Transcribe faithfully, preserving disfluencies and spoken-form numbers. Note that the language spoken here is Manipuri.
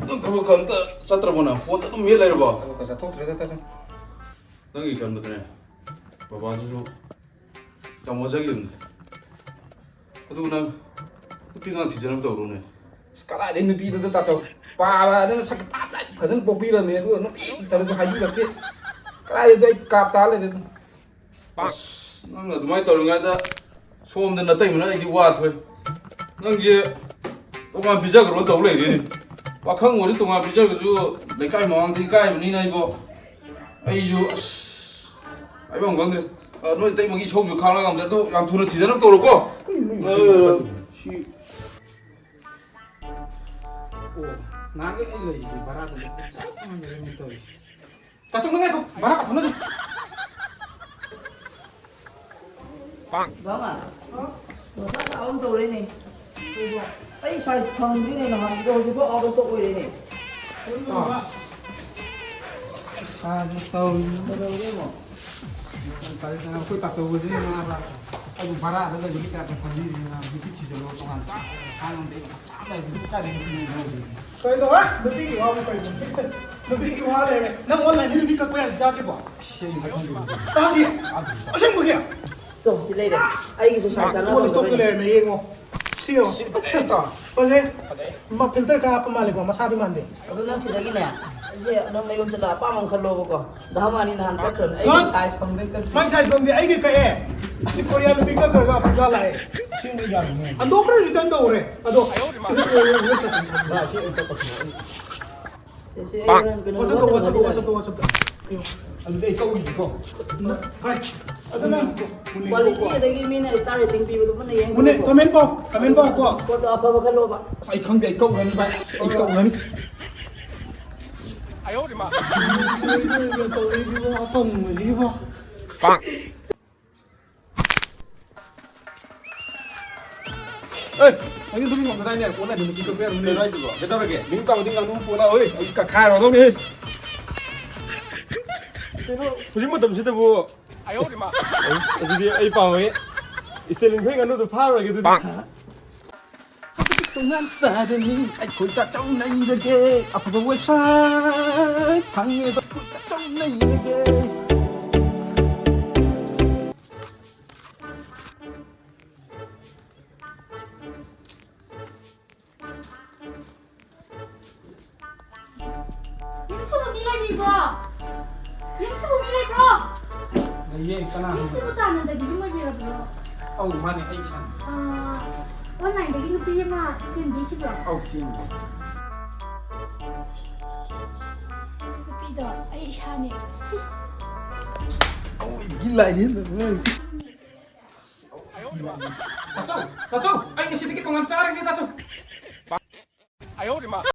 ꯅꯪ ꯊꯕꯛꯀ ꯑꯝꯇ ꯆꯠꯇ꯭ꯔꯕꯣ? ꯅꯪ ꯐꯣꯟꯗ ꯑꯗꯨꯝ ꯃꯦꯠ ꯂꯩꯔꯕꯣ? ꯊꯕꯛꯀ ꯆꯠꯊꯣꯛꯇ꯭ꯔꯦꯗ, ꯇꯥꯆꯧ꯫ ꯅꯪꯒꯤ ꯈꯟꯕꯗꯅꯦ, ꯕꯕꯥꯗꯨꯁꯨ ꯌꯥꯝ ꯋꯥꯖꯈꯤꯕꯅꯦ꯫ ꯑꯗꯨ ꯅꯪ ꯅꯨꯄꯤ ꯑꯉꯥꯡ ꯊꯤꯖꯅꯕ ꯇꯧꯔꯣꯅꯦ꯫ ꯑꯁ, ꯀꯗꯥꯏꯗꯩ ꯅꯨꯄꯤꯗꯨꯗ, ꯇꯥꯆꯧ? ꯄꯥꯕ ꯑꯗꯨꯅ ꯁꯛ ꯇꯥꯞ ꯇꯥꯏꯞ ꯐꯖꯅ ꯄꯣꯛꯄꯤꯔꯝꯃꯦ, ꯑꯗꯨꯒ ꯅꯨꯄꯤ ꯇꯧꯔꯁꯨ ꯍꯥꯏꯕꯤꯔꯛꯇꯦ꯫ ꯀꯗꯥꯏꯗꯩ ꯑꯩ ꯀꯥꯞ ꯇꯥ ꯂꯩꯔꯦ ꯑꯗꯨꯝ꯫ ꯑꯁ, ꯅꯪꯅ ꯑꯗꯨꯃꯥꯏꯅ ꯇꯧꯔꯤꯉꯩꯗ ꯁꯣꯝꯗ ꯅꯇꯩꯃꯅ ꯑꯩꯗꯤ ꯋꯥ ꯊꯣꯛꯑꯦ꯫ ꯅꯪꯁꯦ ꯇꯣꯉꯥꯟ ꯄꯤꯖꯈ꯭ꯔꯣ ꯇꯧ ꯂꯩꯔꯦꯅꯦ꯫ ꯄꯥꯈꯪ ꯑꯣꯏꯔꯁꯨ ꯇꯣꯉꯥꯟ ꯄꯤꯖꯈ꯭ꯔꯁꯨ ꯂꯩꯀꯥꯏ ꯃꯃꯥꯡꯗ ꯏꯀꯥꯏꯕꯅꯤꯅ ꯑꯩꯕꯣ꯫ ꯑꯩꯁꯨ ꯑꯁ, ꯍꯥꯏꯐꯝ ꯈꯪꯗ꯭ꯔꯦ꯫ ꯑ, ꯅꯣꯏ ꯏꯇꯩꯃꯒꯤ ꯏꯁꯧꯁꯨ ꯈꯥꯡꯂꯒ ꯉꯝꯗ꯭ꯔꯦ꯫ ꯑꯗꯣ ꯌꯥꯝ ꯊꯨꯅ ꯊꯤꯖꯅꯕ ꯇꯧꯔꯣꯀꯣ꯫ ꯀꯩꯅꯣ ꯅꯪ ꯑ, ꯁꯤ ꯑꯣ, ꯅꯍꯥꯟꯒꯩ ꯑꯩ ꯂꯩꯁꯤꯗꯤ ꯚꯔꯥꯗ ꯂꯦꯞꯄ ꯆꯞ ꯃꯥꯟꯅꯔꯦꯅꯦ ꯇꯧꯔꯤꯁꯦ꯫ ꯇꯥꯆꯧ, ꯅꯪ ꯉꯥꯏꯈꯣ, ꯚꯔꯥ ꯀꯥꯊꯣꯛꯅꯁꯤ꯫ ꯕꯥꯃ, ꯃꯊꯥ ꯁꯥꯕ ꯑꯃ ꯇꯧꯔꯦꯅꯦ꯫ ꯑꯩ ꯁꯥꯏꯖ ꯐꯪꯗ꯭ꯔꯤꯅꯦ ꯅꯍꯥꯟꯒꯤꯗꯣ, ꯍꯧꯖꯤꯛꯐꯥꯎ out of stock ꯑꯣꯏꯔꯦꯅꯦ꯫ ꯑꯥ꯫ ꯁꯥꯏꯖ ꯇꯧꯔꯤꯅꯦ꯫ ꯀꯩꯗꯧꯔꯒꯦ ꯑꯃꯨꯛ? ꯑꯩꯈꯣꯏ ꯇꯥꯆꯧꯕꯁꯤꯅ ꯃꯥꯅ ꯑꯩꯕꯨ ꯚꯔꯥꯗ ꯂꯩꯕꯒꯤ ꯇꯥꯏꯞꯇ ꯈꯟꯕꯤꯔꯤꯅꯦ, ꯃꯥ ꯅꯨꯄꯤ ꯊꯤꯖꯤꯜꯂꯣ, ꯇꯣꯉꯥꯟ ꯆꯥ-, ꯆꯥ-, ꯆꯥ-, ꯂꯩꯕꯗꯨ ꯀꯥꯏꯗꯒꯤ ꯅꯨꯄꯤꯅꯣ ꯂꯧꯗꯣꯏꯅꯣ? ꯀꯩꯅꯣ, ꯍꯥ? ꯅꯨꯄꯤꯒꯤ ꯋꯥꯕꯨ ꯀꯩꯅꯣ? ꯅꯨꯄꯤꯒꯤ ꯋꯥ ꯂꯩꯔꯦ꯫ ꯅꯪ online ꯗ ꯅꯨꯄꯤ ꯀꯛꯄ ꯌꯥꯁꯤ ꯇꯥꯗ꯭ꯔꯤꯕꯣ? ꯑꯁ, ꯑꯩ ꯃꯊꯪꯗꯤ ꯇꯥꯗ꯭ꯔꯤ? ꯇꯥꯗ꯭ꯔꯤ, ꯇꯥꯗ꯭ꯔꯤ꯫ ꯑꯁꯦꯡꯕꯒꯤ? ꯇꯣ, ꯁꯤ ꯂꯩꯔꯦ꯫ ꯑꯩꯒꯤꯁꯨ size ꯆꯥꯟꯅꯕ ꯑꯃ ꯂꯩꯔꯦ꯫ ꯂꯩꯔꯝꯃꯦ, ꯌꯦꯡꯉꯣ꯫ ꯁꯤ ꯌꯦꯡꯉꯣ꯫ ꯁꯤ ꯐꯖꯩ, ꯇꯥ꯫ ꯐꯖꯩ꯫ ꯐꯖꯩ꯫ ꯃꯥ filter ꯈꯔ ꯍꯥꯞꯄ ꯃꯥꯜꯂꯦꯀꯣ, ꯃꯁꯥꯗꯤ ꯃꯥꯟꯗꯦ꯫ ꯑꯗꯨ ꯅꯪ ꯁꯤꯗꯒꯤꯅꯦ, ꯑꯩꯁꯦ ꯅꯪ ꯅꯌꯨꯝ ꯆꯠꯂ ꯑꯄꯥꯝꯕ ꯑꯃ ꯈꯜꯂꯣꯕꯀꯣ꯫ ꯗꯥ ꯃꯥꯅꯤ ꯅꯍꯥꯟ ꯀꯛꯈ꯭ꯔꯕꯅꯦ꯫ ꯑꯩꯒꯤ ꯃꯥ-, size ꯐꯪꯗꯣꯏ ꯀꯛꯇ꯭ꯔꯤ꯫ ꯃꯥꯏ size ꯐꯪꯗꯦ, ꯑꯩꯒꯤ ꯀꯛꯑꯦ꯫ ꯑꯩ ꯀꯣꯔꯤꯌꯥ ꯅꯨꯄꯤ ꯀꯛꯈ꯭ꯔꯒ ꯑꯐ꯭ꯔꯤꯀꯥ ꯂꯥꯛꯑꯦ꯫ ꯑꯁꯦꯡꯕ ꯌꯥꯔꯝꯃꯦ꯫ ꯍꯟꯗꯣꯛꯈ꯭ꯔꯦ, return ꯇꯧꯈ꯭ꯔꯦ꯫ ꯑꯗꯣ ꯁꯤꯗ ꯂꯣꯏꯔꯦ, ꯂꯣꯏꯔꯦ꯫ ꯃꯥ ꯁꯤ ꯑꯝꯇ ꯀꯛꯄꯤꯌꯣ꯫ ꯁꯦ, ꯁꯦ, ꯑꯩ ꯍꯣꯔꯦꯟ ꯀꯩꯅꯣ WhatsApp ꯇꯧ, ꯂꯧꯖꯔꯒꯦ꯫ WhatsApp ꯇꯧ, WhatsApp ꯇꯧ, WhatsApp ꯇꯧ꯫ ꯑꯌꯣ꯫ ꯑꯗꯨꯗꯤ ꯑꯩ ꯀꯛꯎꯈꯤꯒꯦꯀꯣ꯫ ꯅ-, ꯍꯣꯏ꯫ ꯑꯗꯨ ꯅꯪ ꯃꯨꯟꯅ quality ꯌꯦꯡꯉꯣꯀꯣ꯫ ꯑꯗꯒꯤ ꯃꯤꯅ star rating ꯄꯤꯕꯗꯣ ꯃꯨꯟꯅ ꯌꯦꯡꯉꯣ꯫ ꯃꯨꯟꯅ comment ꯄꯥꯎ, comment ꯄꯥꯎ ꯀꯣ꯫ ꯄꯣꯠꯇꯣ ꯑꯐꯕ ꯈꯜꯂꯣꯕ꯫ ꯑꯁ, ꯑꯩ ꯈꯪꯗꯦ, ꯑꯩ ꯀꯛꯎꯔꯅꯤ ꯚꯥꯏ, ꯑꯩ ꯀꯛꯎꯔꯅꯤ꯫ ꯇꯧꯔꯤꯁꯤꯕꯣ, ꯑꯄꯪꯕꯁꯤꯕꯣ꯫ ꯑꯦ, ꯅꯪꯒꯤ ꯅꯨꯄꯤ ꯉꯝꯒꯗꯥꯏꯅꯦ? ꯀꯣꯟꯅ ꯑꯗꯨꯝ ꯅꯨꯄꯤ ꯀꯛꯄ ꯌꯥꯔꯝꯅꯦ꯫ ꯀꯩꯅꯣ ꯍꯥꯏꯁꯤꯕꯣ? ꯀꯩꯗꯧꯔꯒꯦ? ꯃꯤꯡ ꯇꯥꯕꯗꯤ ꯉꯥꯅꯨ ꯄꯣꯂꯥ ꯍꯣꯏ, ꯑꯩ ꯀꯛꯈꯥꯏꯔꯗꯧꯅꯦ꯫ ꯀꯩꯅꯣ, ꯍꯧꯖꯤꯛ ꯃꯇꯝꯁꯤꯗꯕꯨ ꯑꯁ, ꯑꯁꯤꯗꯤ ꯑꯩ ꯄꯥꯝꯃꯦ꯫ ꯁ꯭ꯇꯦꯂꯤꯟ ꯈꯣꯏ ꯉꯥꯅꯨꯗꯣ ꯐꯥꯔꯨꯔꯒꯦ ꯑꯗꯨꯗꯤ꯫ ꯍꯧꯖꯤꯛ ꯇꯣꯉꯥꯟ ꯆꯥꯔꯅꯤ, ꯑꯩꯈꯣꯏ ꯇꯥꯆꯧ ꯅꯩꯔꯒꯦ꯫ ꯑꯐꯕ website ꯐꯪꯉꯦꯕ, ꯑꯩꯈꯣꯏ ꯇꯥꯆꯧ ꯅꯩꯔꯒꯦ꯫ ꯌꯨꯝꯁꯨꯕ ꯃꯤ ꯂꯩꯕꯤꯕ꯭ꯔꯣ? ꯌꯨꯝꯁꯨꯕ ꯃꯤ ꯂꯩꯕ꯭ꯔꯣ? ꯂꯩꯌꯦ, ꯀꯅꯥ? ꯌꯨꯝꯁꯨꯕ ꯇꯥꯅꯟꯗꯒꯤ ꯌꯨꯝ ꯑꯣꯏꯕꯤꯔꯕ꯭ꯔꯣ? ꯑꯧ, ꯃꯥꯅꯦ, ꯑꯩ ꯏꯁꯥꯅꯦ꯫ ꯑꯥ, online ꯗꯒꯤ ꯅꯨꯄꯤ ꯑꯃ ꯆꯦꯟꯕꯤꯈꯤꯕ꯭ꯔꯣ? ꯑꯧ, ꯆꯦꯟꯕꯤ꯫ ꯅꯨꯄꯤꯗꯣ ꯑꯩ ꯏꯁꯥꯅꯦ꯫ ꯑꯧ, ꯏꯒꯤ ꯂꯥꯏꯅꯤ꯫ ꯇꯥꯆꯧ, ꯇꯥꯆꯧ, ꯑꯩ ꯉꯁꯤꯗꯒꯤ ꯇꯣꯉꯥꯟ ꯆꯥꯔꯒꯦ, ꯇꯥꯆꯧ꯫